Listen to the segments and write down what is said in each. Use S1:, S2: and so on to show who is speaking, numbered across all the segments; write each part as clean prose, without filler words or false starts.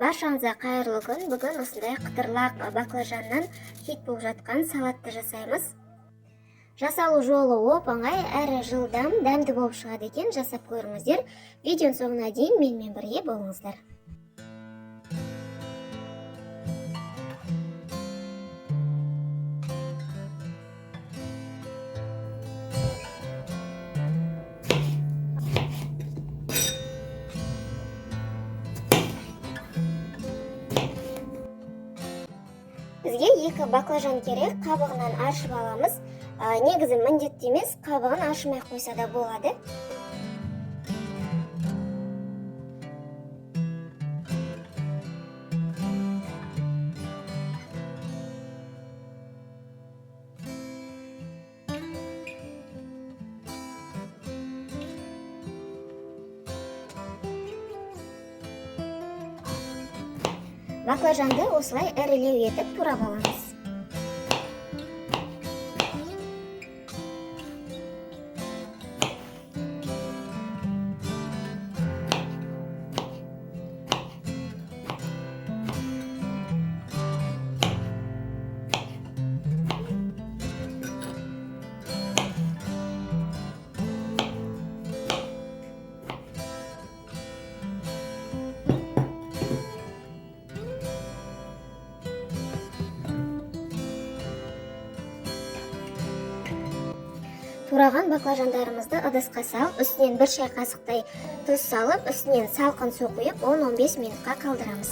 S1: Баршаңызға қайырлы күн. Бүгін осындай қытырлақ баклажаннан хит болып жатқан салатты жасаймыз. Жасалу жолы оп-оңай, әрі жылдам, дәмді болып шығады екен. Жасап көріңіздер. Видеоның соңына дейін менімен бірге болыңыздар. Бізге 2 баклажан керек, қабығынан аршып аламыз. Негізі міндетті емес, қабығын аршымай қойса да болады. Баклажанды осылай ірілеу етіп турап аламыз. Тураған баклажандарымызды ыдысқа салып, үстінен 1 шай қасықтай тұз салып, үстінен салқын су құйып, 10-15 минутқа қалдырамыз.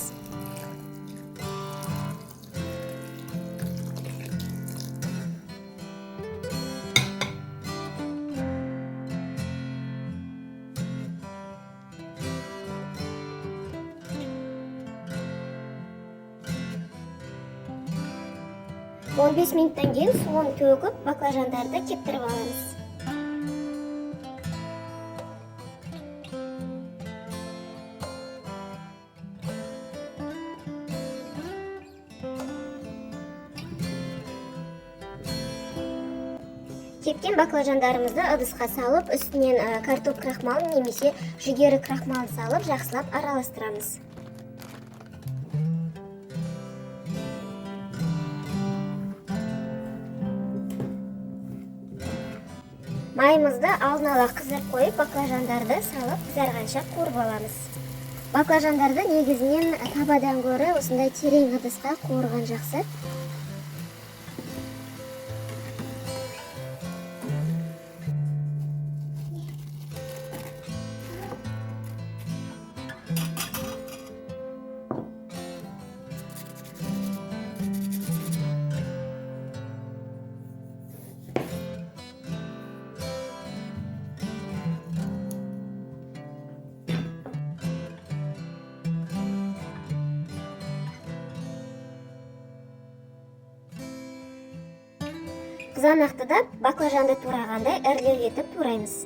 S1: 15 минуттан кейін суын төгіп, баклажандарды кептіріп аламыз. Кепкен баклажандарымызды ыдысқа салып, үстінен картоп крахмалын немесе жүгері крахмалын салып, жақсылап араластырамыз. Майымызды алдын ала қыздырып қойып, баклажандарды салып, қызарғанша қуырып аламыз. Баклажандарды негізінен табадан гөрі осындай терең ыдысқа қуырған жақсы. Қызанақты да баклажанды турағандай ірілеу етіп тураймыз.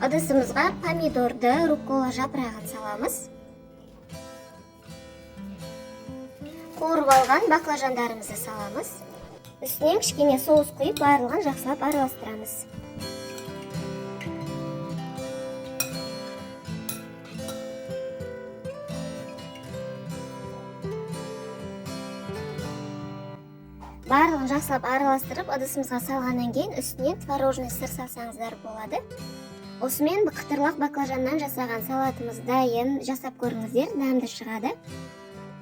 S1: Ыдысымызға помидорды, руккола жапырағын саламыз. Қуырып алған баклажандарымызды саламыз. Үстінен кішкене соус құйып, барлығын жақсылап араластырамыз. Барлығын жақсылап араластырып, ыдысымызға салғаннан кейін үстінен творожный сыр салсаңыздар болады. Осымен қытырлақ баклажаннан жасаған салатымыз дайын. Жасап көріңіздер, дәмді шығады.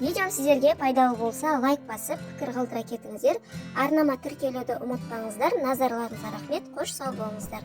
S1: Видеом сіздерге пайдалы болса, лайк басып, пікір қалдыра кетіңіздер. Арнама тіркелуді ұмытпаңыздар. Назарларыңызға рахмет. Қош сау болыңыздар.